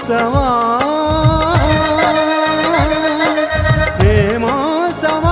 ನೇಮೋತ್ಸವ ನೇಮೋತ್ಸವ.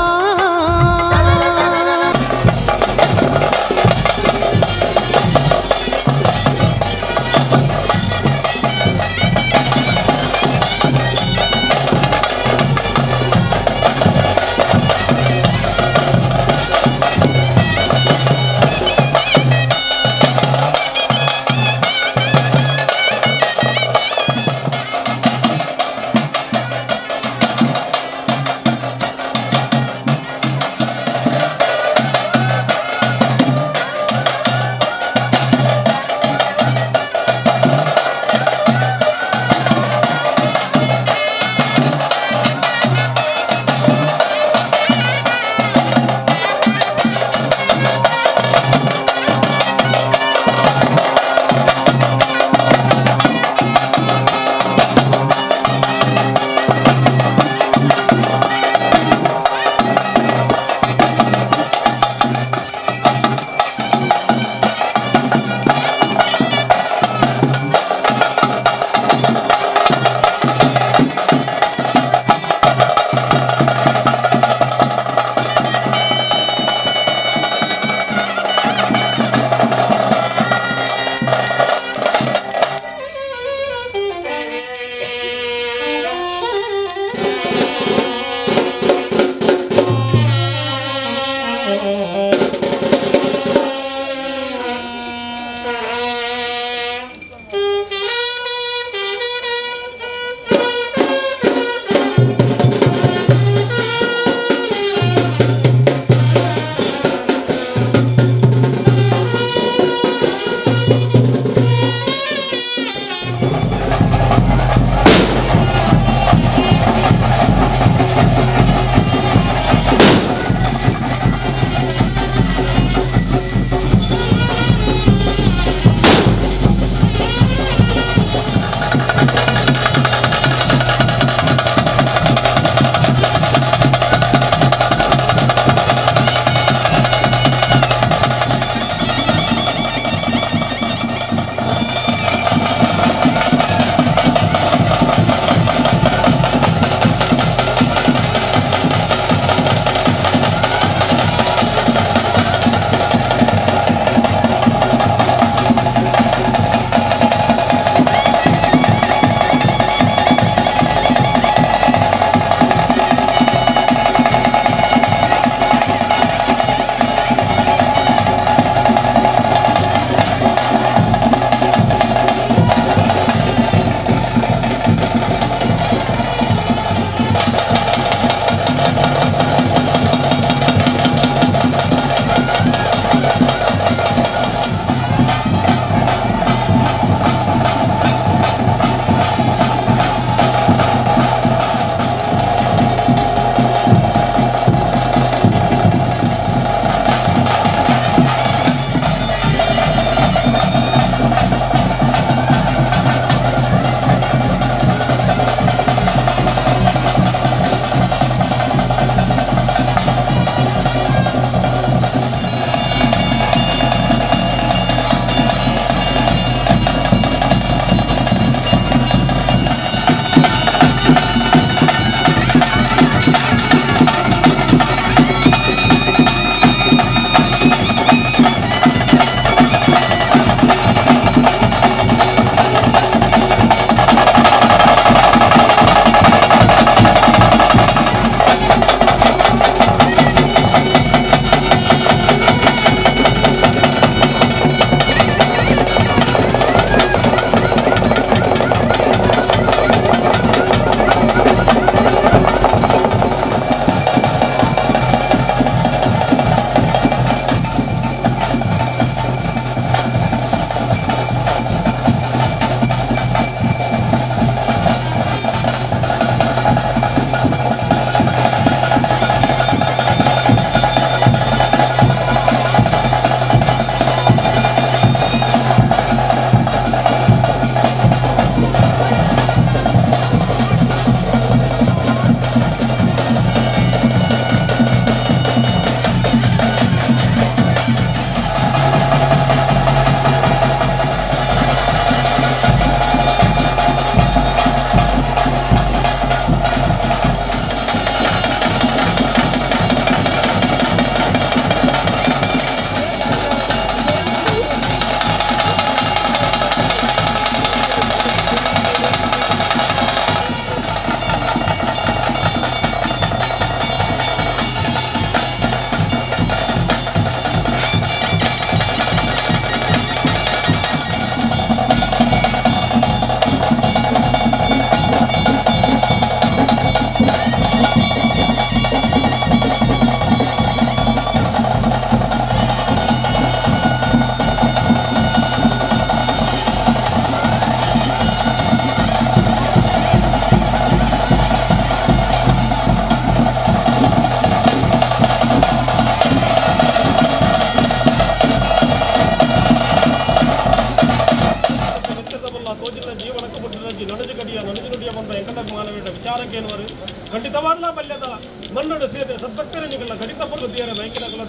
ಮಾತಲ್ಲ ತೋಜಿಲ್ಲ ಜೀವನಕ್ಕೆ ಬಿಟ್ಟಿಲ್ಲ ನಣಜು ಕಡಿಯ ನಣಜು ನುಡಿಯ ಬಂದ ಎಂಕಟ ಮಾನವೀಯ ವಿಚಾರಕ್ಕೆ ಏನುವರು ಖಂಡಿತವಾದ ಬಲ್ಯದ ಮಣ್ಣು ಸೇವೆ ಸದ್ಭಕ್ತರ ನಿಗಲ್ಲ ಗಡಿತ ಪೊರ್ಲು ದೇರ ಬೈಕಿನಗಲ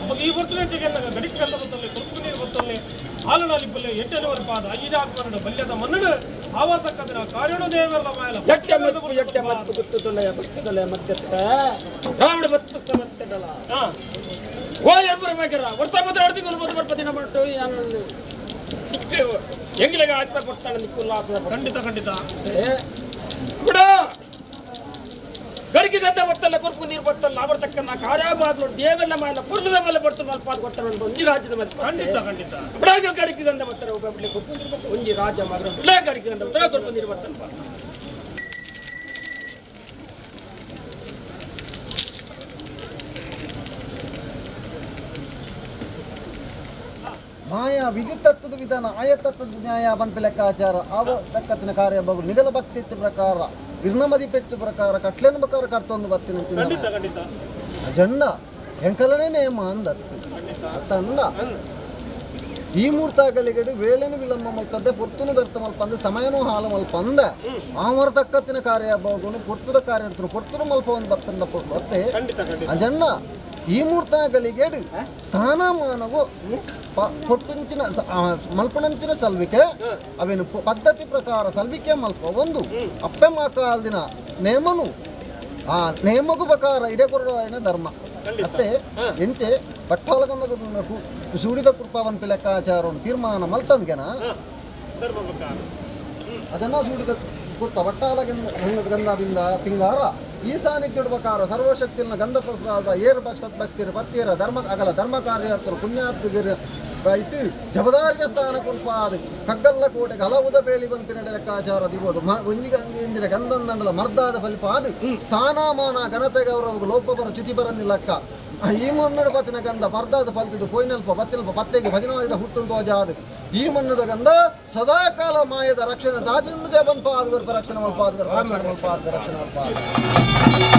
ಅಪ್ಪ ಈ ಬರ್ತಲೇ ಗಡಿಕ ಗಂಧ ಬತ್ತಲ್ಲಿ ಕೊರ್ಪು ನೀರು ಬತ್ತಲ್ಲಿ ಆಲನಾಲಿಪ್ಪಲ್ಲಿ ಎಟ್ಟೆನವರ ಪಾದ ಐದಾತ್ಮರಡು ಬಲ್ಯದ ಮಣ್ಣು ಆವರ್ತಕ್ಕಂಥ ಕಾರ್ಯಣು ದೇವರ ಮಾಯಲ ಎಟ್ಟೆ ಮತ್ತು ಎಟ್ಟೆ ಮತ್ತು ಗುತ್ತುತ್ತೊಲೆಯ ಬರ್ತದೊಲೆ ಮತ್ತೆತ್ತ ರಾವಣ ಬತ್ತು ಸಮತ್ತೆಡಲ ಓ ಎರ್ಬರ ಬೇಕರ ವರ್ಷ ಮಾತ್ರ ಎರಡು ತಿಂಗಳು ಮೊದಲು ಬರ್ಪದಿನ ಮಟ್ಟು ಎಂಗ್ಲಿಗೆ ಆಸೆ ಕೊಡ್ತಾನೆ ನಿಕ್ಕುಲ್ಲ ಆಸೆ ಖಂಡಿತ ಖಂಡಿತ ಬಿಡ ಗಡಿಗೆ ಗದ್ದ ಬತ್ತಲ್ಲ ಕೊರ್ಪು ನೀರು ಬತ್ತಲ್ಲ ಅವರ ತಕ್ಕನ ಕಾರ್ಯವಾಗ್ಲು ದೇವೆಲ್ಲ ಮಾಯಲ್ಲ ಪುರ್ಲದ ಮೇಲೆ ಬರ್ತದೆ ಅಲ್ಪ ಕೊಡ್ತಾರೆ ಒಂಜಿ ರಾಜ್ಯದ ಮೇಲೆ ಖಂಡಿತ ಖಂಡಿತ ಬಿಡಾಗ ಗಡಿಗೆ ಗಂಧ ಬರ್ತಾರೆ ಒಬ್ಬ ಕೊರ್ಪು ನೀರು ಬರ್ತದೆ ಒಂಜಿ ರಾಜ ಮಗನ ಬಿಡ ಗಡಿಗೆ ಗಂಧ ಬರ್ತಾರೆ ಕೊರ್ಪು ನೀರು ಬರ್ತನಪ್ಪ. ಮಾಯಾ ವಿಧಿ ತತ್ವದ ವಿಧಾನ ಆಯ ತತ್ವದ ನ್ಯಾಯ ಬನ್ಪಿ ಲೆಕ್ಕಾಚಾರ ಆವ ತಕ್ಕತ್ತಿನ ಕಾರ್ಯ ಬಗು ನಿಗಲ ಭಕ್ತಿ ಹೆಚ್ಚು ಪ್ರಕಾರ ವಿರ್ಣಮದಿ ಪೆಚ್ಚು ಪ್ರಕಾರ ಕಟ್ಲೆನ ಪ್ರಕಾರ ಕರ್ತೊಂದು ಬತ್ತಿನ ಖಂಡಿತ ಖಂಡಿತ ಅಜಣ್ಣ ಎಂಕಲನೇ ನೇಮ ಅಂದ ಅತ್ತ ಅಂದ ಈ ಮೂರ್ತಾಗಲಿಗಡು ವೇಳೆನು ವಿಳಂಬ ಮಲ್ಪಂದೆ ಪೊರ್ತುನು ವ್ಯರ್ಥ ಮಲ್ಪಂದೆ ಸಮಯನೂ ಹಾಲು ಮಲ್ಪಂದೆ ಆಮರ ತಕ್ಕತ್ತಿನ ಕಾರ್ಯ ಬಗುನು ಪೊರ್ತುದ ಕಾರ್ಯ ಇರ್ತರು ಪೊರ್ತುನು ಮಲ್ಪ ಒಂದು ಬತ್ತಂದ ಪೊರ್ತು ಅತ್ತೆ ಖಂಡಿತ ಖಂಡಿತ ಅಜಣ್ಣ ಈ ಮೂರ್ತಾಗಲಿಗೇಡು ಸ್ಥಾನಮಾನವು ಕೊರ್ಪುಂಚಿನ ಮಲ್ಪನಂಚಿನ ಸಲ್ವಿಕೆ ಅವೇನು ಪದ್ಧತಿ ಪ್ರಕಾರ ಸಲ್ವಿಕೆ ಮಲ್ಪ ಒಂದು ಅಪ್ಪೆ ಮಾಕಾಲ್ದಿನ ನೇಮನು ಆ ನೇಮಗು ಪ್ರಕಾರ ಇಡೇ ಕೊರಡಾಯನ ಧರ್ಮ ಮತ್ತೆ ಎಂಚೆ ಬಟ್ಟಾಲಗಂದ ಸೂಡಿದ ಕೃಪಾವನ್ ಲೆಕ್ಕಾಚಾರವನ್ನು ತೀರ್ಮಾನ ಮಲ್ತಂದ್ಗೆನ ಧರ್ಮ ಪ್ರಕಾರ ಅದನ್ನ ಸೂಡಿದ ಕೃಪ ಬಟ್ಟಾಲ ಗಂಧ ಬಿಂದ ಪಿಂಗಾರ ಈ ಸಾನ್ನಿಧ್ಯ ಪ್ರಕಾರ ಸರ್ವಶಕ್ತಿನ ಗಂಧ ಪ್ರಸಾದ ಏರ್ ಭಕ್ಷ ಭಕ್ತಿರ ಪತ್ತಿರ ಧರ್ಮ ಅಗಲ ಧರ್ಮ ಕಾರ್ಯಾರ್ಥರು ಪುಣ್ಯಾತ್ಮಗಿರ ಇಟ್ಟು ಜಬದಾರಿಗೆ ಸ್ಥಾನ ಕುಲ್ಪಾದ ಕಗ್ಗಲ್ಲ ಕೋಟೆಗೆ ಹಲವುದ ಬೇಲಿ ಬಂತಿನ ಲೆಕ್ಕಾಚಾರ ದಿಬೋದು ಒಂಜಿ ಇಂದಿನ ಗಂಧಂದಂಡಲ ಮರ್ದಾದ ಫಲಿಪಾದ ಸ್ಥಾನಮಾನ ಘನತೆ ಗೌರವ ಲೋಪಬರ ಚ್ಯುತಿ ಬರನಿಲ್ಲಕ್ಕ ಈ ಮಣ್ಣು ಪತ್ತಿನ ಗಂಧ ಮರ್ದಾದ ಫಲಿತಿದ್ದು ಪೋಯ್ನಲ್ಪ ಪತ್ತಿನಲ್ಪ ಪತ್ತೆಗೆ ಭಜನಾದ ಹುಟ್ಟುಂಟು ಅಜಾದ ಈ ಮಣ್ಣದ ಗಂಧ ಸದಾಕಾಲ ಮಾಯದ ರಕ್ಷಣೆ ದಾದಿನ ಬಂಪಾದ ರಕ್ಷಣೆ ಮಲ್ಪಾದ ರಕ್ಷಣೆ ಮಲ್ಪಾದ ರಕ್ಷಣೆ ಮಲ್ಪಾದ.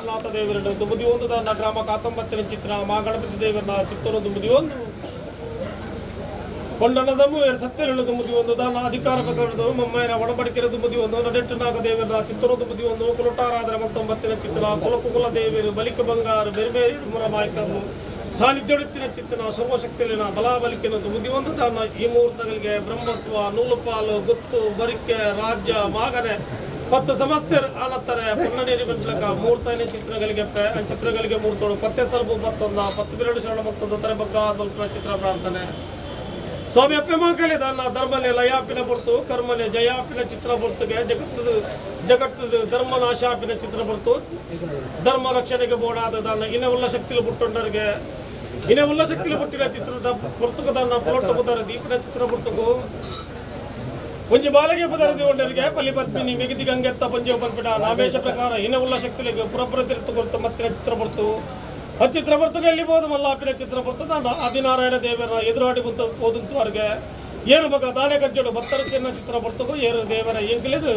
ನಾಥ ದೇವರ ದುಂಬುದಿ ಒಂದು ದಾನ ಗ್ರಾಮ ಕಾತಂಬತ್ತಿನ ಚಿತ್ರ ಮಹಾಗಣಪತಿ ದೇವರನ್ನ ಚಿತ್ತೂರು ದುಂಬುದಿ ಒಂದು ಕೊಂಡನದ ಮೂವರು ಸತ್ಯರನ್ನು ದುಂಬುದಿ ಒಂದು ದಾನ ಅಧಿಕಾರ ಪ್ರಕರಣದ ಮಮ್ಮಾಯನ ಒಡಂಬಡಿಕೆರ ದುಂಬುದಿ ಒಂದು ನಡೆಟ್ಟು ದೇವರ ಚಿತ್ತೂರು ದುಂಬುದಿ ಒಂದು ಕುಲಟಾರಾದರೆ ಮತ್ತೊಂಬತ್ತಿನ ಚಿತ್ರ ಕುಲಕುಕುಲ ದೇವರು ಬಲಿಕ ಬಂಗಾರು ಬೇರೆ ಬೇರೆ ಮುರ ಮಾಯಕರು ಸಾನ್ನಿಧ್ಯಡುತ್ತಿನ ಚಿತ್ತನ ಸರ್ವಶಕ್ತಿಯಲ್ಲಿನ ಬಲಾಬಲಿಕೆನ ದುಂಬುದಿ ಒಂದು ದಾನ ಈ ಮುಹೂರ್ತಗಳಿಗೆ ಬ್ರಹ್ಮತ್ವ ನೂಲುಪಾಲು ಗುತ್ತು ಬರಿಕೆ ರಾಜ್ಯ ಮಾಗನೆ ಪತ್ತು ಸಮಸ್ತ ಆನತ್ತಾರೆ ಪೊನ್ನನೇರಿ ಬಂಚಲಕ ಮೂರ್ತನೇ ಚಿತ್ರಗಳಿಗೆ ಚಿತ್ರಗಳಿಗೆ ಮೂರ್ತೋಡು ಪತ್ತೆ ಸಲ್ಬು ಮತ್ತೊಂದ ಪತ್ತು ಬಿರಡು ಶರಣ ಮತ್ತೊಂದು ತರ ಬಗ್ಗ ಚಿತ್ರ ಪ್ರಾರ್ಥನೆ. ಸ್ವಾಮಿ ಅಪ್ಪೆ ದಾನ ಧರ್ಮನೆ ಲಯಾಪಿನ ಬುರ್ತು ಕರ್ಮನೆ ಜಯಾಪಿನ ಚಿತ್ರ ಬುರ್ತುಗೆ ಜಗತ್ತದ ಜಗತ್ತದ ಧರ್ಮ ನಾಶಾಪಿನ ಚಿತ್ರ ಬುರ್ತು ಧರ್ಮ ರಕ್ಷಣೆಗೆ ಬೋಡಾದ ದಾನ ಇನವುಲ್ಲ ಶಕ್ತಿಲು ಬುಟ್ಟೊಂಡರಿಗೆ ಇನವುಲ್ಲ ಶಕ್ತಿಲು ಬುಟ್ಟಿನ ಚಿತ್ರದ ಬುರ್ತುಕು ದಾನ ಪುಲೊಟ್ಟು ಬುದಾರ ದೀಪಿನ ಚಿತ್ರ ಬುರ್ತುಕು ಒಂಜಿ ಬಾಲಗೆ ಪದರದಿ ಒಂಡರಿಗೆ ಪಲ್ಲಿ ಪದ್ಮಿನಿ ಮಿಗಿದಿ ಗಂಗೆತ್ತ ಪಂಜೆ ಪನ್ಪಿಡ ನಾಮೇಶ ಪ್ರಕಾರ ಇನವುಲ್ಲ ಶಕ್ತಿಲಿಗೆ ಪುರಪುರ ತಿರುತು ಕೊರ್ತು ಮತ್ತಿನ ಚಿತ್ರ ಬುರ್ತು ಚಿತ್ರ ಬರ್ತಗೆ ಎಲ್ಲಿ ಬೋದು ಮಲ್ಲಾಪಿನ ಚಿತ್ರ ಬರ್ತದೆ ನಾನು ಆದಿನಾರಾಯಣ ದೇವರ ಎದುರಾಡಿ ಬಂತ ಓದಂತವರೆಗೆ ಏರು ಮಗ ದಾನೆ ಕಜ್ಜಡು ಭಕ್ತರ ಚಿನ್ನ ಚಿತ್ರ ಬರ್ತಗು ಏರು ದೇವರ ಎಂಕಲಿದು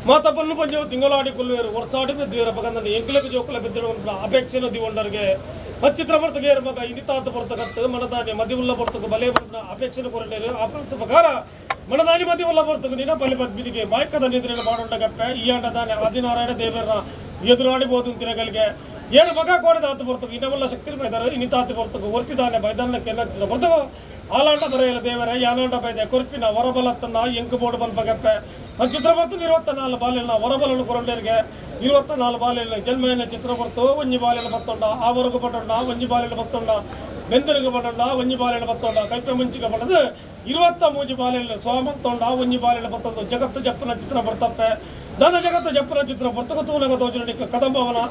ಮಾತ ಪನ್ನು ಪಂಜವು ತಿಂಗಳಾಡಿ ಕುಲ್ವೇರು ವರ್ಷಾಡಿ ಬಿದ್ದುವೇರ ಪಗಂದನ ಎಂಕಲಿಗೆ ಜೋಕುಲ ಬಿದ್ದಿಡು ಅಪೇಕ್ಷೆನ ದಿವಂಡರಿಗೆ ಚಿತ್ರ ಬರ್ತಗೆ ಏರು ಮಗ ಇಂದಿತಾತ ಬರ್ತಕತ್ತು ಮನದಾನೆ ಮದಿವುಲ್ಲ ಬರ್ತಗು ಬಲೆ ಬರ್ತ ಅಪೇಕ್ಷೆನ ಕೊರಟೇರು ಆ ಪ್ರಕಾರ ಮನದಾನಿ ಮದಿವುಲ್ಲ ಬರ್ತಗು ನಿನ್ನ ಬಲಿ ಪದ್ಮಿನಿಗೆ ಮಾಯಕದ ನಿದ್ರೆಯನ್ನು ಮಾಡೋಂಡಗಪ್ಪೆ ಈ ಅಂಡ ದಾನೆ ಆದಿನಾರಾಯಣ ದೇವರ ಎದುರಾಡಿ ಬೋದು ತಿರಗಲಿಗೆ ಏನು ಮಗ ಕೋಡಿದ ಆತು ಬರ್ತಗು ಇನ್ನವೆಲ್ಲ ಶಕ್ತಿ ಬೈದಾರೆ ಇನ್ನಿತಾತಿ ಬರ್ತಗು ವರ್ತಿದಾನೆ ಬೈದಾನ ಕೆನ್ನ ಬರ್ತಗು ಆಲಾಂಡ ಬರೆಯಲ ದೇವರ ಯಾನಾಂಡ ಬೈದೆ ಕೊರ್ಪಿನ ಹೊರಬಲತ್ತನ್ನ ಎಂಕು ಬೋರ್ಡ್ ಬಲ್ಪಗಪ್ಪೆ ಚಿತ್ರ ಬರ್ತಗು 24 ಬಾಲಿನ ಹೊರಬಲನು ಕೊರಂಡೇರಿಗೆ 24 ಬಾಲಿನ ಜನ್ಮ ಚಿತ್ರ ಬರ್ತು ಒಂಜಿ ಬಾಲಿನ ಬತ್ತೊಂಡ ಆವರೆಗೂ ಪಟ್ಟೊಂಡ ಒಂಜಿ ಬಾಲಿನ ಬತ್ತೊಂಡ ಬೆಂದರಿಗೆ ಪಟ್ಟೊಂಡ ಒಂಜಿ ಬಾಲಿನ ಬತ್ತೊಂಡ ಕೈಪೆ ಮುಂಚಿಗೆ ಪಡೆದು 23 ಬಾಲಿನ ಸ್ವಾಮತ್ತೊಂಡ ಒಂಜಿ ಬಾಲಿನ ಬತ್ತೊಂದು ಜಗತ್ತು ಜಪ್ಪನ ಚಿತ್ರ ಬರ್ತಪ್ಪೆ ದಾನ ಜಗತ್ತು ಜಪ್ಪನ ಚಿತ್ರ ಬರ್ತಕ ತೂನಗ ತೋಜನಿಕ ಕದಂಬವನ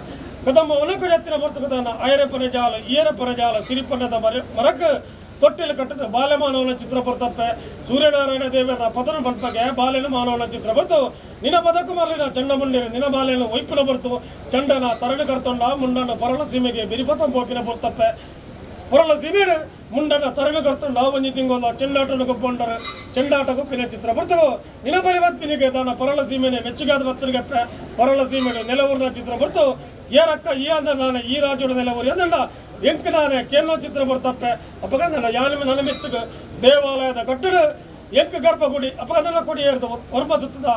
ಕದಂಬವನ ಕಜತ್ತಿನ ಬರ್ತಕದಾನ ಅಯರೆ ಪರಜಾಲ ಈಯರ ಪರಜಾಲ ಸಿರಿಪನ್ನದ ಮರಕ ತೊಟ್ಟಿಲು ಕಟ್ಟದ ಬಾಲ್ಯಮಾನವನ ಚಿತ್ರ ಬರ್ತಪ್ಪೆ ಸೂರ್ಯನಾರಾಯಣ ದೇವರ ಪದನ ಬರ್ತಗೆ ಬಾಲ್ಯನ ಮಾನವನ ಚಿತ್ರ ಬರ್ತು ನಿನ್ನ ಪದಕುಮಾರಲಿನ ಚಂಡ ಮುಂಡಿರ ನಿನ್ನ ಬಾಲ್ಯನ ಒಯ್ಪಿನ ಬರ್ತು ಚಂಡನ ತರಣಿ ಕರ್ತೊಂಡ ಮುಂಡನ ಪರಳ ಸೀಮೆಗೆ ಬಿರಿಪತ ಪೋಪಿನ ಬರ್ತಪ್ಪೆ ಪೊರಳ ಸೀಮೆಡು ಮುಂಡನ ತರಣಿ ಕರ್ತೊಂಡ ಒಂಜಿ ತಿಂಗೋದ ಚೆಂಡಾಟನ ಗೊಬ್ಬೊಂಡರು ಚೆಂಡಾಟ ಗೊಪ್ಪಿನ ಚಿತ್ರ ಬರ್ತಗೋ ನಿನ ಬಲಿವತ್ಪಿನಿಗೆ ತಾನ ಪೊರಳ ಸೀಮೆನೆ ಮೆಚ್ಚುಗಾದ ಬತ್ತನಿಗಪ್ಪೆ ಪೊರಳ ಸೀಮೆಡು ನೆಲವೂರಿನ ಚಿತ್ರ ಬರ್ತು ಏರಕ್ಕ ಈ ಅಂದ್ರೆ ನಾನು ಈ ರಾಜ್ಯದ ನೆಲವೂರು ಅಂದಂಡ ಎಂಕ್ ನಾನೇ ಕೇನೋ ಚಿತ್ರ ಬರ್ತಪ್ಪೆ ಅಪ್ಪಗಂದ ಯಾನ ನನ್ನ ಮೆಚ್ಚುಗ ದೇವಾಲಯದ ಕಟ್ಟಡ ಎಂಕ್ ಗರ್ಭಗುಡಿ ಅಪಗಂದನ ಕೊಡಿ ಏರ್ದು ಹೊರಮ ಸುತ್ತದ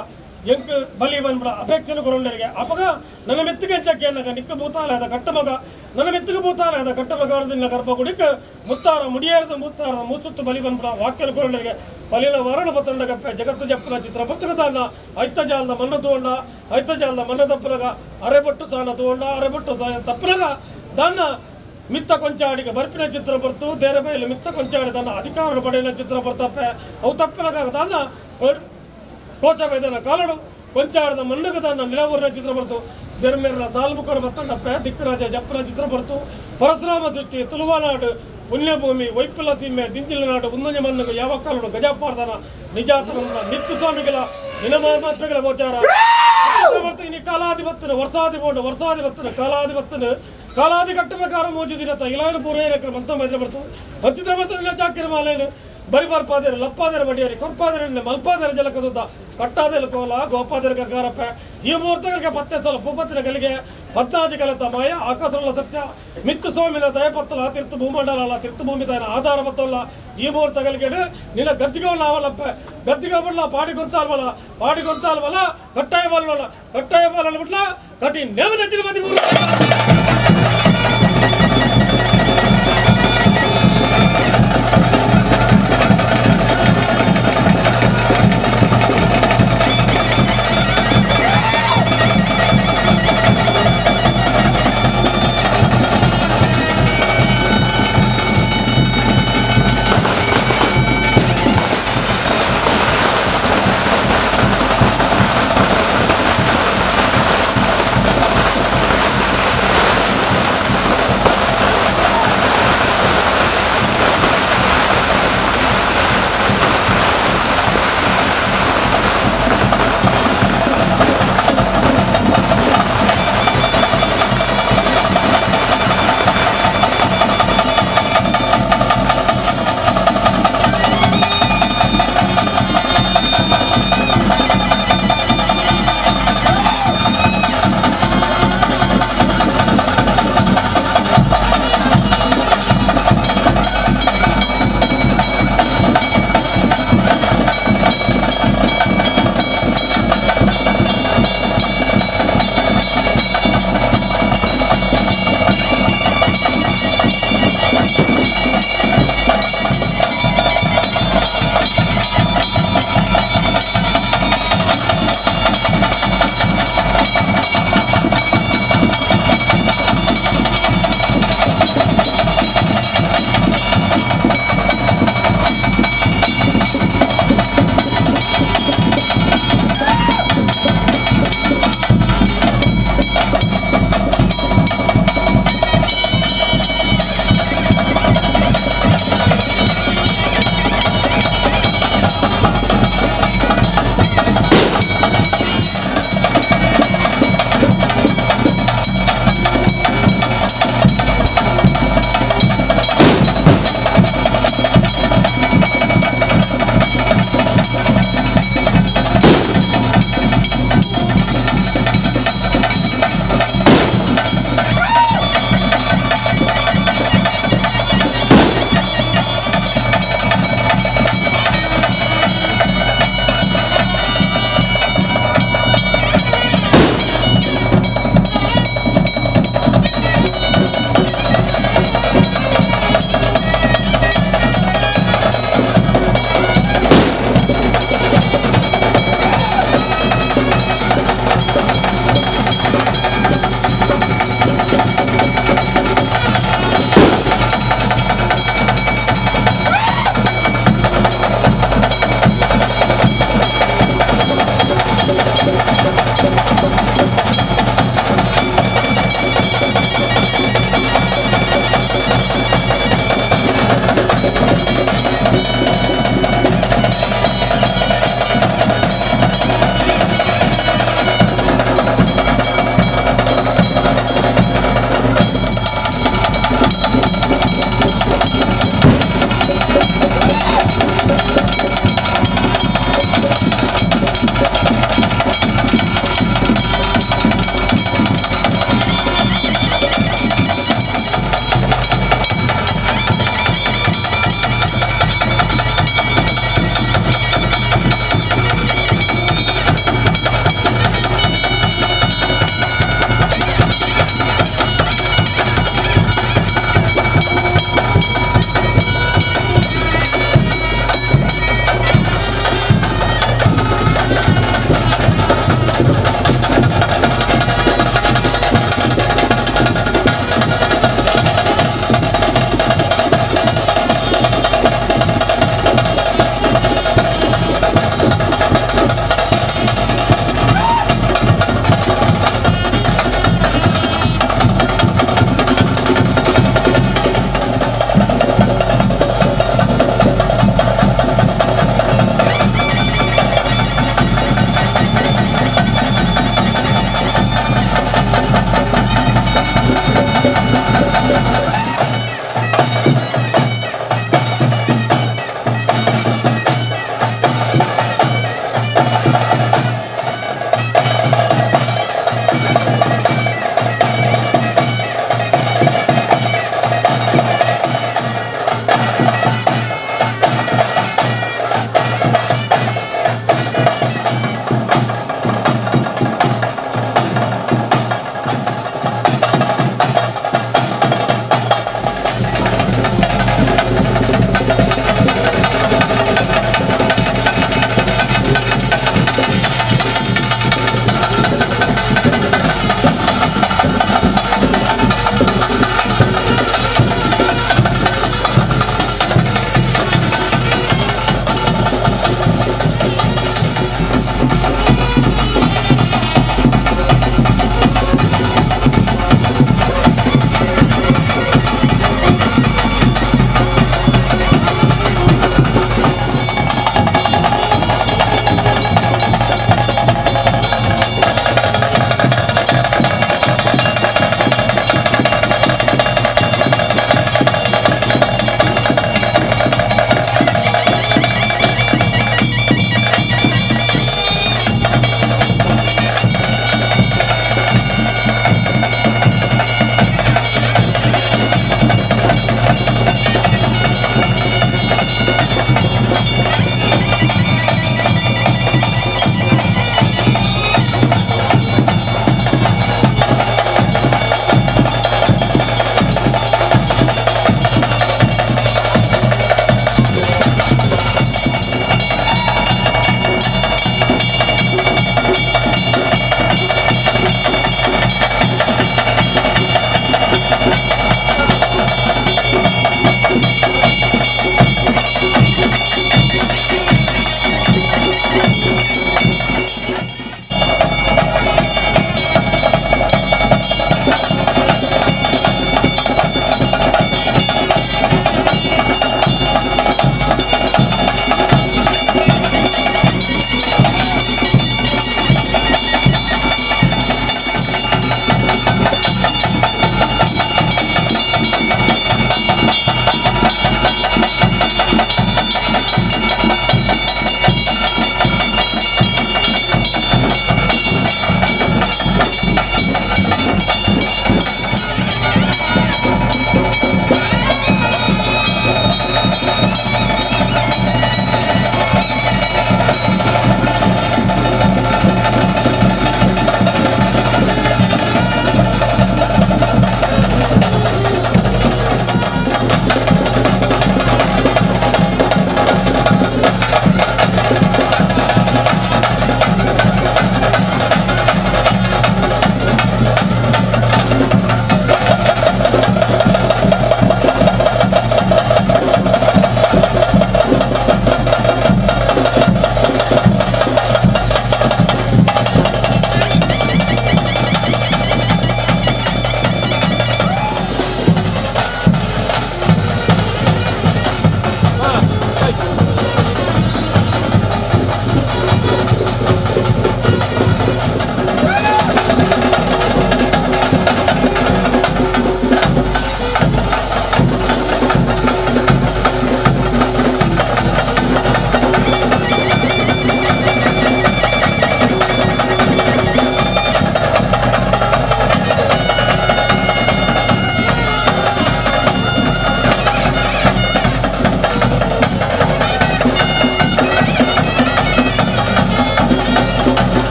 ಎಂಕ್ ಬಲಿ ಬಂದ್ಬಿಡ ಅಪೇಕ್ಷೆನ ಕೊರೊಂಡರಿಗೆ ಅಪಗ ನನ್ನ ಮೆತ್ತಿಗೆ ಕೇನಗ ನಿಕ್ಕ ಭೂತಾಲಯದ ಕಟ್ಟಮಗ ನನ್ನ ಮೆತ್ತಿಗೆ ಭೂತಾಲಯದ ಕಟ್ಟಮಗ ಗರ್ಭಗುಡಿಕ್ ಮುತ್ತಾರ ಮುಡಿಯೇರದ ಮುತ್ತಾರ ಮೂಸುತ್ತು ಬಲಿ ಬಂದ್ಬಿಡ ವಾಕ್ಯನ ಕೊರೊಂಡರಿಗೆ ಬಲಿನ ವರಣ ಪತ್ತಂಡಗಪ್ಪೆ ಜಗತ್ತು ಜಪ್ಪನ ಚಿತ್ರ ಪುಸ್ತಕದಾನ ಐತ ಜಾಲದ ಮಣ್ಣು ತೋಂಡ ಐತ ಜಾಲದ ಮಣ್ಣು ತಪ್ಪನಗ ಅರೆಬೊಟ್ಟು ಸಾನ ತೋಂಡ ಅರೆಬೊಟ್ಟು ತಪ್ಪನಗ ದಾನ ಮಿತ್ತ ಕೊಂಚಾಡಿಗೆ ಬರ್ಪಿನ ಚಿತ್ರ ಬರ್ತು ದೇರ ಮೇಲೆ ಮಿತ್ತ ಕೊಂಚಾಡಿ ತನ್ನ ಅಧಿಕಾರ ಪಡೆಯನ ಚಿತ್ರ ಬರ್ತಪ್ಪೆ ಅವು ತಪ್ಪಿನಗ ದಾನ ಕೋಚ ಬೈದನ ಕಾಲಡು ಕೊಂಚಾಡದ ಮಣ್ಣುಗ ತನ್ನ ನಿಲವೂರಿನ ಚಿತ್ರ ಬರ್ತು ಬೆರ್ಮೇರಿನ ಸಾಲ್ಮುಖರ ಬತ್ತಂಡಪ್ಪೆ ದಿಕ್ಕರಾಜ ಜಪ್ಪನ ಚಿತ್ರ ಬರ್ತು ಪರಶುರಾಮ ಸೃಷ್ಟಿ ತುಳುವನಾಡು ಪುಣ್ಯಭೂಮಿ ವೈಪುಲ ಸೀಮೆ ದಿಂಜಿಲ ನಾಡು ಉನ್ನಜ ಮಣ್ಣುಗ ಯಾವ ಕಾಲಡು ಗಜಪಾರ್ದನ ನಿಜಾತನ ನಿತ್ಯ ಸ್ವಾಮಿಗಳ ನಿನಮಾತ್ಮೆಗಳ ಗೋಚಾರ ಇನಿ ಕಾಲಾಧಿಪತ್ತನ ವರ್ಷಾಧಿಪೋಂಡು ವರ್ಷಾಧಿಪತ್ತನ ಕಾಲಾಧಿಪತ್ತನ ಕಾಲಾಧಿ ಕಟ್ಟ ಪ್ರಕಾರ ಮೋಜು ದಿನತ ಇಲಾನು ಪೂರೈರಕ್ಕೆ ಮಂತ ಮೈದ್ರ ಬರ್ತದೆ ಹತ್ತಿದ್ರ ಬರ್ತದೆ ಚಾಕಿರ ಮಾಲೇನು ಬರಿ ಬರ್ಪಾದೇರು ಲಪ್ಪಾದೇರು ಬಡಿಯರಿ ಕೊರ್ಪಾದೇರು ಮಲ್ಪಾದೇರು ಜಲಕದುದ್ದ ಕಟ್ಟಾದೇಲು ಕೋಲ ಗೋಪಾದೇರು ಗಗ್ಗಾರಪ್ಪ ಈ ಮುಹೂರ್ತಗಳಿಗೆ ಪತ್ತೆ ಸಲ ಭೂಪತ್ತಿನ ಗಲಿಗೆ ಪದ್ನಾಜಿ ಕಲಿತ ಮಾಯ ಆಕಾಶರಲ್ಲ ಸತ್ಯ ಮಿತ್ತು ಸ್ವಾಮಿನ ದಯಪತ್ತಲ ತೀರ್ಥ ಭೂಮಂಡಲ ತೀರ್ಥ ಭೂಮಿ ತಾಯಿನ ಆಧಾರ ಪತ್ತಲ್ಲ ಈ ಮುಹೂರ್ತಗಳಿಗೆ ನಿನ್ನ ಗದ್ದಿಗೆ ನಾವಲ್ಲಪ್ಪ ಗದ್ದಿಗೆ ಬಿಡ್ಲ ಪಾಡಿ ಗೊಂತಾಲ್ವಲ್ಲ ಪಾಡಿ ಗೊಂತಾಲ್ವಲ್ಲ ಕಟ್ಟಾಯ ಬಾಲಲ್ಲ ಕಟ್ಟಾಯ ಬಾಲಲ್ಲ ಬಿಡ್ಲ ಕಟ್ಟಿ ನೇಮದ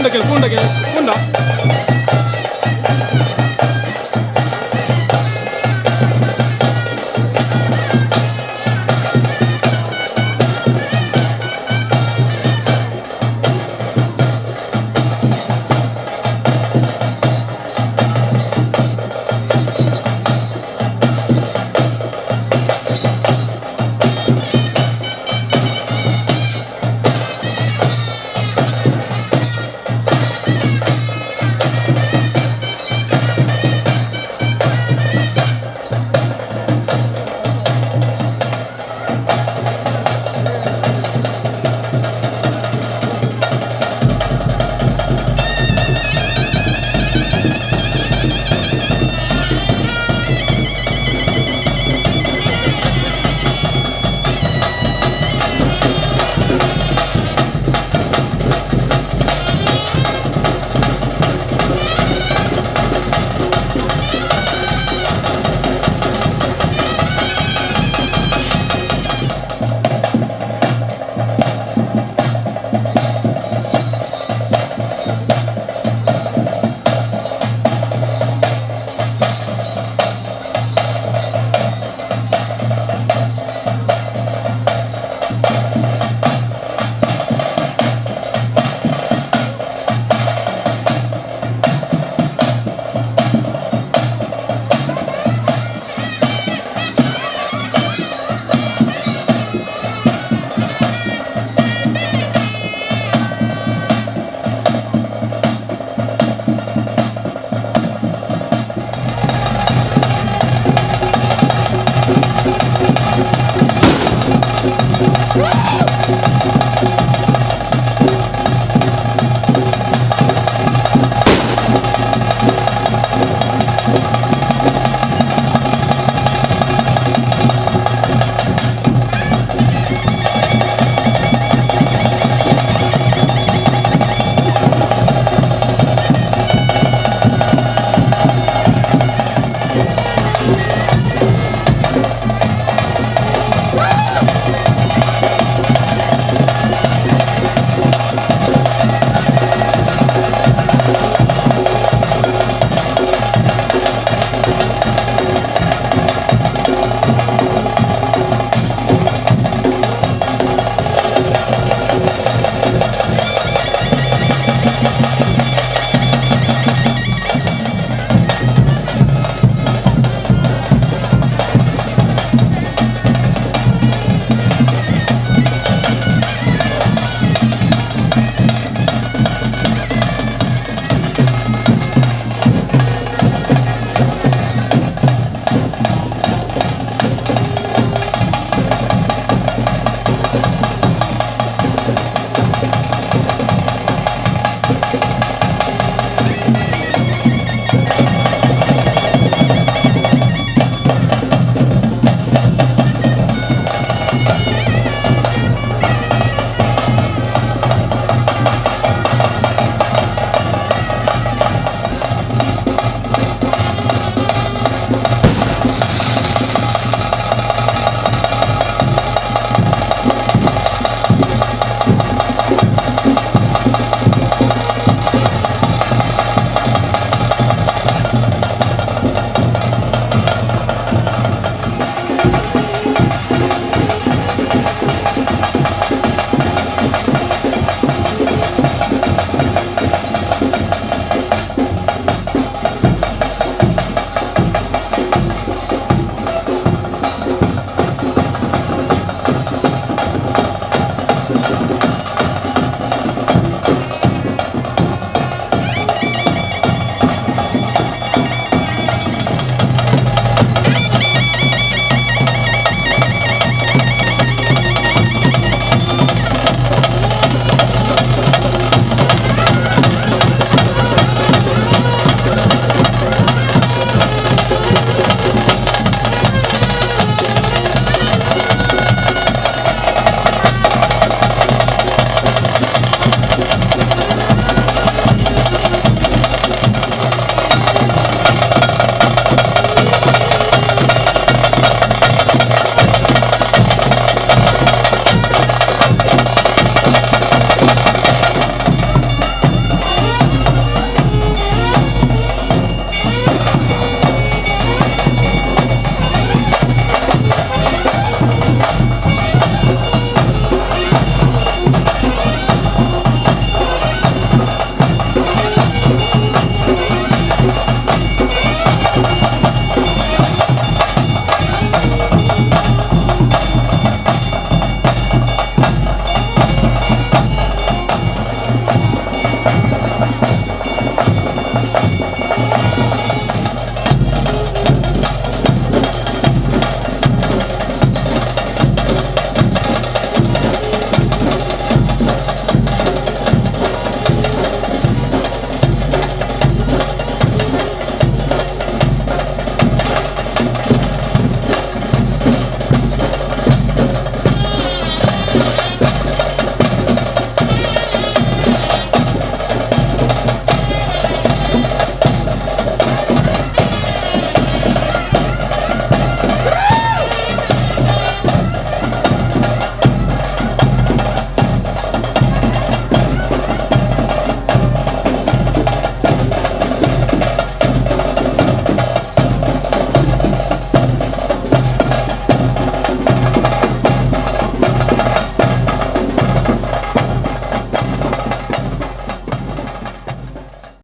ಪೂಂಡಕ್ಕೆ ಪೂಂಡಕ್ಕೆ ಪೂಂಡ.